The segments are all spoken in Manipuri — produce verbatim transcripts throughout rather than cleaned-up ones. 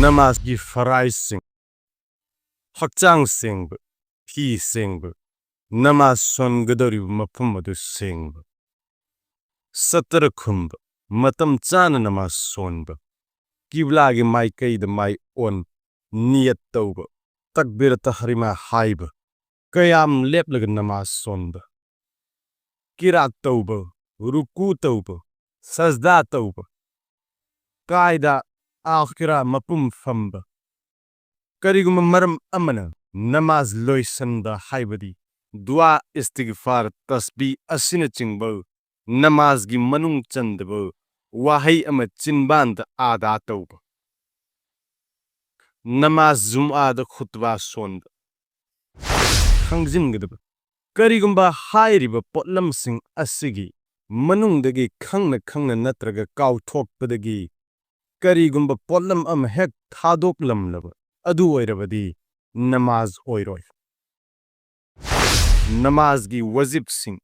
ꯅꯃꯥꯖꯒꯤ ꯐꯔꯥꯏꯖꯁꯤꯡ: ꯍꯛꯆꯥꯡ ꯁꯦꯡꯕ, ꯐꯤ ꯁꯦꯡꯕ, ꯅꯃꯥꯖ ꯁꯣꯟꯒꯗꯧꯔꯤꯕ ꯃꯐꯝ ꯑꯗꯨ ꯁꯦꯡꯕ, ꯁꯇꯔ ꯈꯨꯝꯕ, ꯃꯇꯝ ꯆꯥꯅ ꯅꯃꯥꯖ ꯁꯣꯟꯕ, ꯀꯤꯕ꯭ꯂꯥꯒꯤ ꯃꯥꯏꯀꯩꯗ ꯃꯥꯏ ꯑꯣꯟ, ꯅꯤꯌꯠ ꯇꯧꯕ, ꯇꯛꯕꯤꯔ ꯇꯍꯔꯤꯃꯥ ꯍꯥꯏꯕ, ꯀꯌꯥꯝ ꯂꯦꯞꯂꯒ ꯅꯃꯥꯖ ꯁꯣꯟꯕ, ꯀꯤꯔꯥꯠ ꯇꯧꯕ, ꯔꯨꯀꯨ ꯇꯧꯕ, ꯁꯖꯗꯥ ꯇꯧꯕ, ꯀꯥꯏꯗ ꯑꯥꯈꯤꯔꯥ ꯃꯄꯨꯡ ꯐꯝꯕ꯫ ꯀꯔꯤꯒꯨꯝꯕ ꯃꯔꯝ ꯑꯃꯅ ꯅꯃꯥꯖ ꯂꯣꯏꯁꯟꯕ ꯍꯥꯏꯕꯗꯤ ꯗꯨꯋꯥ, ꯏꯁꯇꯤꯒꯐꯥꯔ, ꯇꯁꯕꯤ ꯑꯁꯤꯅꯆꯤꯡꯕ ꯅꯃꯥꯖꯒꯤ ꯃꯅꯨꯡ ꯆꯟꯗꯕ ꯋꯥꯍꯩ ꯑꯃ ꯆꯤꯟꯕꯥꯟꯗ ꯑꯥꯗꯥ ꯇꯧꯕ꯫ ꯅꯃꯥꯖ ꯖꯨꯝꯑꯥꯗ ꯈꯨꯠꯕꯥ ꯁꯣꯟꯕ꯫ ꯈꯪꯖꯤꯟꯒꯗꯕ: ꯀꯔꯤꯒꯨꯝꯕ ꯍꯥꯏꯔꯤꯕ ꯄꯣꯠꯂꯝꯁꯤꯡ ꯑꯁꯤꯒꯤ ꯃꯅꯨꯡꯗꯒꯤ ꯈꯪꯅ ꯈꯪꯅ ꯅꯠꯇ꯭ꯔꯒ ꯀꯥꯎꯊꯣꯛꯄꯗꯒꯤ ꯀꯔꯤꯒꯨꯝꯕ ꯄꯣꯠꯂꯝ ꯑꯃ ꯍꯦꯛ ꯊꯥꯗꯣꯛꯂꯝꯂꯕ ꯑꯗꯨ ꯑꯣꯏꯔꯕꯗꯤ ꯅꯃꯥꯖ ꯑꯣꯏꯔꯣꯏ꯫ ꯅꯃꯥꯖꯒꯤ ꯋꯥꯖꯤꯕꯁꯤꯡ: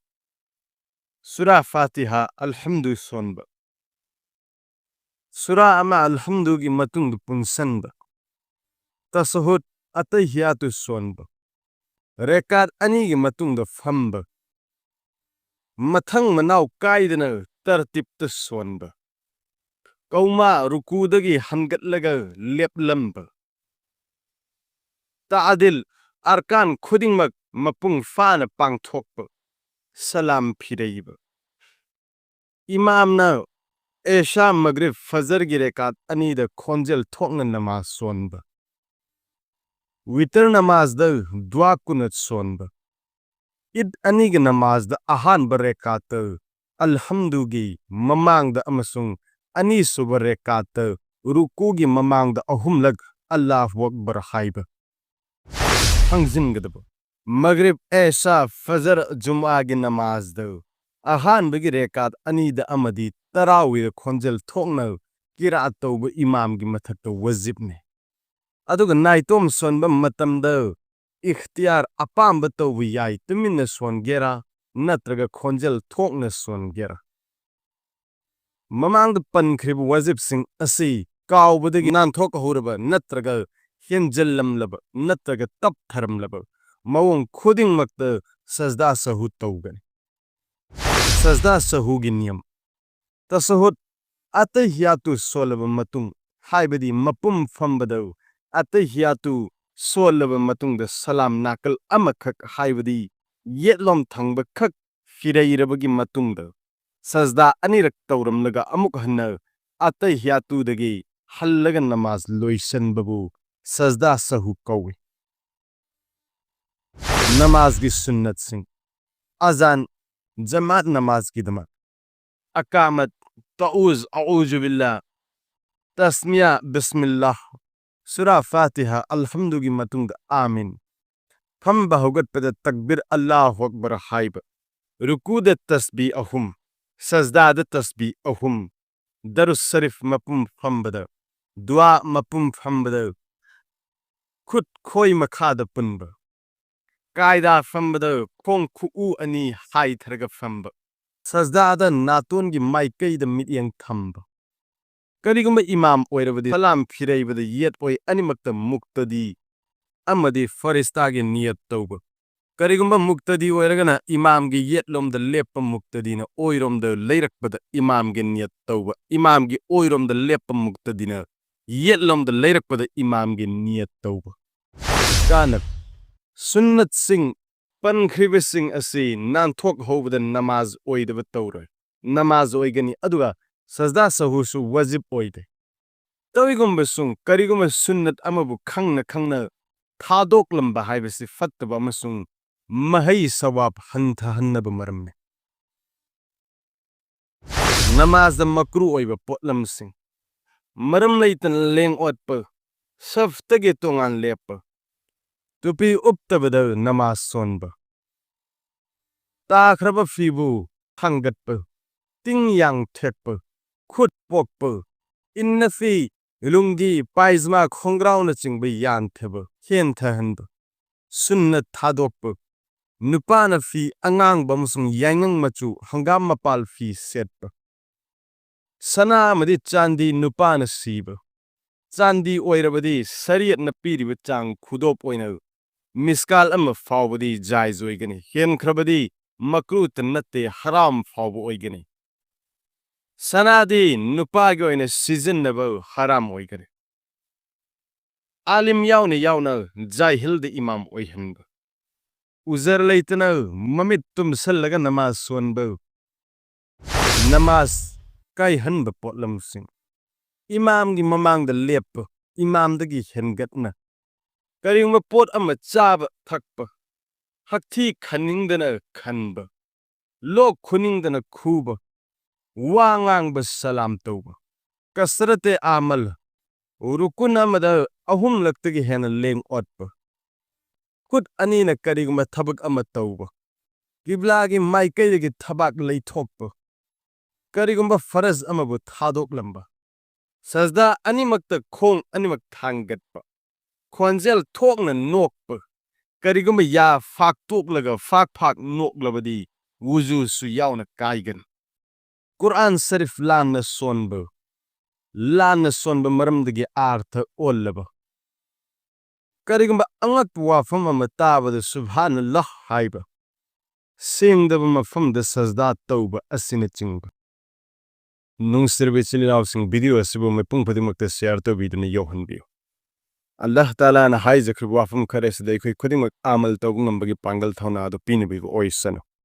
ꯁꯨꯔꯥ ꯐꯥꯇꯤꯍꯥ, ꯑꯜꯍꯝꯗꯨ ꯁꯣꯟꯕ, ꯁꯨꯔꯥ ꯑꯃ ꯑꯜꯍꯝꯗꯨꯒꯤ ꯃꯇꯨꯡꯗ ꯄꯨꯟꯁꯟꯕ, ꯇꯁꯍꯨꯗ, ꯑꯇꯩꯍꯤꯌꯥꯇꯨ ꯁꯣꯟꯕ, ꯔꯦꯀꯥꯠ ꯑꯅꯤꯒꯤ ꯃꯇꯨꯡꯗ ꯐꯝꯕ, ꯃꯊꯪ ꯃꯅꯥꯎ ꯀꯥꯏꯗꯅ ꯇꯔꯇꯤꯞꯇ ꯁꯣꯟꯕ, ꯀꯧꯃꯥ, ꯔꯨꯀꯨꯗꯒꯤ ꯍꯟꯒꯠꯂꯒ ꯂꯦꯞꯂꯝꯕ, ꯇꯥꯗꯤꯜ, ꯑꯔꯀꯥꯟ ꯈꯨꯗꯤꯡꯃꯛ ꯃꯄꯨꯡ ꯐꯥꯅ ꯄꯥꯡꯊꯣꯛꯄ, ꯁꯂꯥꯝ ꯐꯤꯔꯩꯕ꯫ ꯏꯃꯥꯝꯅ ꯑꯦꯁꯥ, ꯃꯒ꯭ꯔꯤꯕ, ꯐꯖꯔꯒꯤ ꯔꯦꯀꯥꯠ ꯑꯅꯤꯗ ꯈꯣꯟꯖꯦꯜ ꯊꯣꯛꯅ ꯅꯃꯥꯖ ꯁꯣꯟꯕ, ꯋꯤꯇꯔ ꯅꯃꯥꯖꯗ ꯗꯨꯋꯥ ꯀꯨꯅꯨꯠ ꯁꯣꯟꯕ, ꯏꯗ ꯑꯅꯤꯒꯤ ꯅꯃꯥꯖꯗ ꯑꯍꯥꯟꯕ ꯔꯦꯀꯥꯠꯇ ꯑꯜꯍꯝꯗꯨꯒꯤ ꯃꯃꯥꯡꯗ ꯑꯃꯁꯨꯡ ꯑꯅꯤꯁꯨꯕ ꯔꯦꯀꯥꯠꯇ ꯔꯨꯀꯨꯒꯤ ꯃꯃꯥꯡꯗ ꯑꯍꯨꯝꯂꯛ ꯑꯜꯂꯥꯍꯨ ꯑꯛꯕꯔ ꯍꯥꯏꯕ꯫ ꯈꯪꯖꯤꯟꯒꯗꯕ: ꯃꯒ꯭ꯔꯤꯕ, ꯑꯦꯁꯥ, ꯐꯖꯔ, ꯖꯨꯝꯑꯥꯒꯤ ꯅꯃꯥꯖꯗ ꯑꯍꯥꯟꯕꯒꯤ ꯔꯦꯀꯥꯠ ꯑꯅꯤꯗ ꯑꯃꯗꯤ ꯇꯔꯥꯋꯤꯗ ꯈꯣꯟꯖꯦꯜ ꯊꯣꯛꯅ ꯀꯤꯔꯥꯠ ꯇꯧꯕ ꯏꯃꯥꯝꯒꯤ ꯃꯊꯛꯇ ꯋꯥꯖꯤꯕꯅꯤ꯫ ꯑꯗꯨꯒ ꯅꯥꯏꯇꯣꯝ ꯁꯣꯟꯕ ꯃꯇꯝꯗ ꯏꯈꯇꯤꯌꯥꯔ ꯑꯄꯥꯝꯕ ꯇꯧꯕ ꯌꯥꯏ, ꯇꯨꯃꯤꯟꯅ ꯁꯣꯟꯒꯦꯔꯥ ꯅꯠꯇ꯭ꯔꯒ ꯈꯣꯟꯖꯦꯜ ꯊꯣꯛꯅ ꯁꯣꯟꯒꯦꯔꯥ꯫ ꯃꯃꯥꯡꯗ ꯄꯟꯈ꯭ꯔꯤꯕ ꯋꯥꯖꯤꯕꯁꯤꯡ ꯑꯁꯤ ꯀꯥꯎꯕꯗꯒꯤ ꯅꯥꯟꯊꯣꯛꯍꯧꯔꯕ ꯅꯠꯇ꯭ꯔꯒ ꯍꯦꯟꯖꯜꯂꯝꯂꯕ ꯅꯠꯇ꯭ꯔꯒ ꯇꯞꯊꯔꯝꯂꯕ ꯃꯑꯣꯡ ꯈꯨꯗꯤꯡꯃꯛꯇ ꯁꯖꯗꯥ ꯁꯍꯨ ꯇꯧꯒꯅꯤ꯫ ꯁꯖꯗꯥ ꯁꯍꯨꯒꯤ ꯅꯤꯌꯝ꯫ ꯇꯁꯍꯨꯗ, ꯑꯇꯍꯤꯌꯥꯇꯨ ꯁꯣꯜꯂꯕ ꯃꯇꯨꯡ, ꯍꯥꯏꯕꯗꯤ ꯃꯄꯨꯝ ꯐꯝꯕꯗ ꯑꯇꯍꯤꯌꯥꯇꯨ ꯁꯣꯜꯂꯕ ꯃꯇꯨꯡꯗ ꯁꯂꯥꯝ ꯅꯥꯀꯜ ꯑꯃꯈꯛ, ꯍꯥꯏꯕꯗꯤ ꯌꯦꯠꯂꯣꯝ ꯊꯪꯕ ꯈꯛ ꯐꯤꯔꯩꯔꯕꯒꯤ ꯃꯇꯨꯡꯗ ꯁꯖꯗꯥ ꯑꯅꯤꯔꯛ ꯇꯧꯔꯝꯂꯒ ꯑꯃꯨꯛ ꯍꯟꯅ ꯑꯇꯍꯤꯌꯥꯇꯨꯗꯒꯤ ꯍꯜꯂꯒ ꯅꯃꯥꯖ ꯂꯣꯏꯁꯤꯟꯕꯕꯨ ꯁꯖꯗꯥ ꯁꯍꯨ ꯀꯧꯏ꯫ ꯅꯃꯥꯖꯒꯤ ꯁꯨꯟꯅꯠꯁꯤꯡ꯫ ꯑꯖꯥꯟ, ꯖꯃꯥꯠ ꯅꯃꯥꯖꯒꯤꯗꯃꯛ꯫ ꯑꯀꯥꯃꯠ, ꯇꯎꯖ, ꯑꯎꯖꯨ ꯕꯤꯜꯂꯥ, ꯇꯁꯃꯤꯌꯥ, ꯕꯤꯁꯃꯤꯜꯂꯥꯍ, ꯁꯨꯔꯥ ꯐꯥꯇꯤꯍꯥ, ꯑꯜꯍꯝꯗꯨꯒꯤ ꯃꯇꯨꯡꯗ ꯑꯥꯃꯤꯟ꯫ ꯐꯝꯕ ꯍꯧꯒꯠꯄꯗ ꯇꯛꯕꯤꯔ ꯑꯜꯂꯥꯍꯨ ꯑꯛꯕꯔ ꯍꯥꯏꯕ꯫ ꯔꯨꯀꯨꯗ ꯇꯁꯕꯤ ꯑꯍꯨꯝ, ꯁꯖꯗꯥꯗ ꯇꯁꯕꯤ ꯑꯍꯨꯝ, ꯗꯔꯨꯁ ꯁꯔꯤꯐ ꯃꯄꯨꯝ ꯐꯝꯕꯗ, ꯗꯨꯋꯥ ꯃꯄꯨꯝ ꯐꯝꯕꯗ, ꯈꯨꯠ ꯈꯣꯏ ꯃꯈꯥꯗ ꯄꯨꯟꯕ꯫ ꯀꯥꯏꯗꯥ ꯐꯝꯕꯗ ꯈꯣꯡ ꯈꯨꯎ ꯑꯅꯤ ꯍꯥꯏꯊꯔꯒ ꯐꯝꯕ꯫ ꯁꯖꯗꯥꯗ ꯅꯥꯇꯣꯟꯒꯤ ꯃꯥꯏꯀꯩꯗ ꯃꯤꯠꯌꯦꯡ ꯊꯝꯕ꯫ ꯀꯔꯤꯒꯨꯝꯕ ꯏꯃꯥꯝ ꯑꯣꯏꯔꯕꯗꯤ ꯁꯂꯥꯝ ꯐꯤꯔꯩꯕꯗ ꯌꯦꯠ ꯑꯣꯏ ꯑꯅꯤꯃꯛꯇ ꯃꯨꯛꯇꯗꯤ ꯑꯃꯗꯤ ꯐꯔꯤꯁꯇꯥꯒꯤ ꯅꯤꯌꯠ ꯇꯧꯕ꯫ ꯀꯔꯤꯒꯨꯝꯕ ꯃꯨꯛꯇꯗꯤ ꯑꯣꯏꯔꯒꯅ ꯏꯃꯥꯝꯒꯤ ꯌꯦꯠꯂꯣꯝꯗ ꯂꯦꯞꯄ ꯃꯨꯛꯇꯗꯤꯅ ꯑꯣꯏꯔꯣꯝꯗ ꯂꯩꯔꯛꯄꯗ ꯏꯃꯥꯝꯒꯤ ꯅꯤꯌꯠ ꯇꯧꯕ꯫ ꯏꯃꯥꯝꯒꯤ ꯑꯣꯏꯔꯣꯝꯗ ꯂꯦꯞꯄ ꯃꯨꯛꯇꯗꯤꯅ ꯌꯦꯠꯂꯣꯝꯗ ꯂꯩꯔꯛꯄꯗ ꯏꯃꯥꯝꯒꯤ ꯅꯤꯌꯠ ꯇꯧꯕ꯫ ꯀꯥꯅꯕ꯫ ꯁꯨꯟꯅꯠꯁꯤꯡ ꯄꯟꯈ꯭ꯔꯤꯕꯁꯤꯡ ꯑꯁꯤ ꯅꯥꯟꯊꯣꯛꯍꯧꯕꯗ ꯅꯃꯥꯖ ꯑꯣꯏꯗꯕ ꯇꯧꯔꯣꯏ꯫ ꯅꯃꯥꯖ ꯑꯣꯏꯒꯅꯤ, ꯑꯗꯨꯒ ꯁꯖꯗꯥ ꯁꯍꯨꯁꯨ ꯋꯥꯖꯤꯕ ꯑꯣꯏꯗꯦ꯫ ꯇꯧꯏꯒꯨꯝꯕꯁꯨꯡ ꯀꯔꯤꯒꯨꯝꯕ ꯁꯨꯟꯅꯠ ꯑꯃꯕꯨ ꯈꯪꯅ ꯈꯪꯅ ꯊꯥꯗꯣꯛꯂꯝꯕ ꯍꯥꯏꯕꯁꯤ ꯐꯠꯇꯕ ꯑꯃꯁꯨꯡ ꯃꯍꯩ ꯁꯋꯥꯕ ꯍꯟꯊꯍꯟꯅꯕ ꯃꯔꯝꯅꯤ꯫ ꯅꯃꯥꯖꯗ ꯃꯀ꯭ꯔꯨ ꯑꯣꯏꯕ ꯄꯣꯠꯂꯝꯁꯤꯡ꯫ ꯃꯔꯝ ꯂꯩꯇꯅ ꯂꯦꯡ ꯑꯣꯠꯄ, ꯁꯐꯇꯒꯤ ꯇꯣꯉꯥꯟ ꯂꯦꯞꯄ, ꯇꯨꯄꯤ ꯎꯞꯇꯕꯗ ꯅꯃꯥꯖ ꯁꯣꯟꯕ, ꯇꯥꯈ꯭ꯔꯕ ꯐꯤꯕꯨ ꯊꯥꯡꯒꯠꯄ, ꯇꯤꯡ ꯌꯥꯡ ꯊꯦꯛꯄ, ꯈꯨꯠ ꯄꯣꯛꯄ, ꯏꯟꯅꯐꯤ, ꯂꯨꯡꯒꯤ, ꯄꯥꯏꯖꯃꯥ, ꯈꯣꯡꯒ꯭ꯔꯥꯎꯅꯆꯤꯡꯕ ꯌꯥꯟꯊꯕ, ꯍꯦꯟꯊꯍꯟꯕ꯫ ꯁꯨꯟꯅꯠ ꯊꯥꯗꯣꯛꯄ꯫ ꯅꯨꯄꯥꯅ ꯐꯤ ꯑꯉꯥꯡꯕ ꯑꯃꯁꯨꯡ ꯌꯥꯏꯉꯪ ꯃꯆꯨ ꯍꯪꯒꯥꯝ ꯃꯄꯥꯜ ꯐꯤ ꯁꯦꯠꯄ꯫ ꯁꯅꯥ ꯑꯃꯗꯤ ꯆꯥꯟꯗꯤ ꯅꯨꯄꯥꯅ ꯁꯤꯕ꯫ ꯆꯥꯟꯗꯤ ꯑꯣꯏꯔꯕꯗꯤ ꯁꯔꯤꯌꯠꯅ ꯄꯤꯔꯤꯕ ꯆꯥꯡ ꯈꯨꯗꯣꯞ ꯑꯣꯏꯅ ꯃꯤꯁꯀꯥꯜ ꯑꯃ ꯐꯥꯎꯕꯗꯤ ꯖꯥꯏꯖ ꯑꯣꯏꯒꯅꯤ꯫ ꯍꯦꯟꯈ꯭ꯔꯕꯗꯤ ꯃꯀ꯭ꯔꯨꯇ ꯅꯠꯇꯦ, ꯍꯔꯥꯝ ꯐꯥꯎꯕ ꯑꯣꯏꯒꯅꯤ꯫ ꯁꯅꯥꯗꯤ ꯅꯨꯄꯥꯒꯤ ꯑꯣꯏꯅ ꯁꯤꯖꯤꯟꯅꯕ ꯍꯔꯥꯝ ꯑꯣꯏꯒꯅꯤ꯫ ꯑꯥꯂꯤꯝ ꯌꯥꯎꯅ ꯌꯥꯎꯅ ꯖꯥꯍꯤꯜꯗ ꯏꯃꯥꯝ ꯑꯣꯏꯍꯟꯕ꯫ ꯎꯖꯔ ꯂꯩꯇꯅ ꯃꯃꯤꯠ ꯇꯨꯝꯁꯜꯂꯒ ꯅꯃꯥꯖ ꯁꯣꯟꯕ꯫ ꯅꯃꯥꯖ ꯀꯥꯏꯍꯟꯕ ꯄꯣꯠꯂꯝꯁꯤꯡ꯫ ꯏꯃꯥꯝꯒꯤ ꯃꯃꯥꯡꯗ ꯂꯦꯞꯄ, ꯏꯃꯥꯝꯗꯒꯤ ꯍꯦꯟꯒꯠꯅ꯫ ꯀꯔꯤꯒꯨꯝꯕ ꯄꯣꯠ ꯑꯃ ꯆꯥꯕ ꯊꯛꯄ꯫ ꯍꯛꯊꯤ ꯈꯟꯅꯤꯡꯗꯅ ꯈꯟꯕ꯫ ꯂꯣꯛ ꯈꯨꯅꯤꯡꯗꯅ ꯈꯨꯕ꯫ ꯋꯥ ꯉꯥꯡꯕ ꯁꯂꯥꯝ ꯇꯧꯕ꯫ ꯀꯁꯔꯇꯦ ꯑꯥꯃꯜ꯫ ꯔꯨꯀꯨꯟ ꯑꯃꯗ ꯑꯍꯨꯝꯂꯛꯇꯒꯤ ꯍꯦꯟꯅ ꯂꯦꯡ ꯑꯣꯠꯄ꯫ ꯈꯨꯠ ꯑꯅꯤꯅ ꯀꯔꯤꯒꯨꯝꯕ ꯊꯕꯛ ꯑꯃ ꯇꯧꯕ꯫ ꯀꯤꯕ꯭ꯂꯥꯒꯤ ꯃꯥꯏꯀꯩꯗꯒꯤ ꯊꯕꯥꯛ ꯂꯩꯊꯣꯛꯄ꯫ ꯀꯔꯤꯒꯨꯝꯕ ꯐꯔꯖ ꯑꯃꯕꯨ ꯊꯥꯗꯣꯛꯂꯝꯕ꯫ ꯁꯖꯗꯥ ꯑꯅꯤꯃꯛꯇ ꯈꯣꯡ ꯑꯅꯤꯃꯛ ꯊꯥꯡꯒꯠꯄ꯫ ꯈꯣꯟꯖꯦꯜ ꯊꯣꯛꯅ ꯅꯣꯛꯄ꯫ ꯀꯔꯤꯒꯨꯝꯕ ꯌꯥ ꯐꯥꯛꯇꯣꯛꯂꯒ ꯐꯥꯛ ꯐꯥꯛ ꯅꯣꯛꯂꯕꯗꯤ ꯋꯨꯖꯨꯁꯨ ꯌꯥꯎꯅ ꯀꯥꯏꯒꯅꯤ꯫ ꯀꯨꯔꯑꯥꯟ ꯁꯔꯤꯐ ꯂꯥꯟꯅ ꯁꯣꯟꯕ꯫ ꯂꯥꯟꯅ ꯁꯣꯟꯕ ꯃꯔꯝꯗꯒꯤ ꯑꯥꯔꯊ ꯑꯣꯜꯂꯕ꯫ ꯀꯔꯤꯒꯨꯝꯕ ꯑꯉꯛꯄ ꯋꯥꯐꯝ ꯑꯃ ꯇꯥꯕꯗ ꯁꯨꯕꯍꯥꯅꯜꯂꯥꯍ ꯍꯥꯏꯕ꯫ ꯁꯦꯡꯗꯕ ꯃꯐꯝꯗ ꯁꯖꯗꯥ ꯇꯧꯕ ꯑꯁꯤꯅꯆꯤꯡꯕ꯫ ꯅꯨꯡꯁꯤꯔꯕ ꯏꯆꯤꯜ ꯏꯅꯥꯎꯁꯤꯡ, ꯚꯤꯗꯤꯑꯣ ꯑꯁꯤꯕꯨ ꯃꯤꯄꯨꯝ ꯈꯨꯗꯤꯡꯃꯛꯇ ꯁꯤꯌꯥꯔ ꯇꯧꯕꯤꯗꯨꯅ ꯌꯧꯍꯟꯕꯤꯌꯨ꯫ ꯑꯜꯂꯥꯍ ꯇꯥꯂꯥꯅ ꯍꯥꯏꯖꯈ꯭ꯔꯤꯕ ꯋꯥꯐꯝ ꯈꯔ ꯑꯁꯤꯗ ꯑꯩꯈꯣꯏ ꯈꯨꯗꯤꯡꯃꯛ ꯑꯃꯜ ꯇꯧꯕ ꯉꯝꯕꯒꯤ ꯄꯥꯡꯒꯜ ꯊꯧꯅꯥ ꯑꯗꯨ ꯄꯤꯅꯕꯤꯕ ꯑꯣꯏꯁꯅꯨ꯫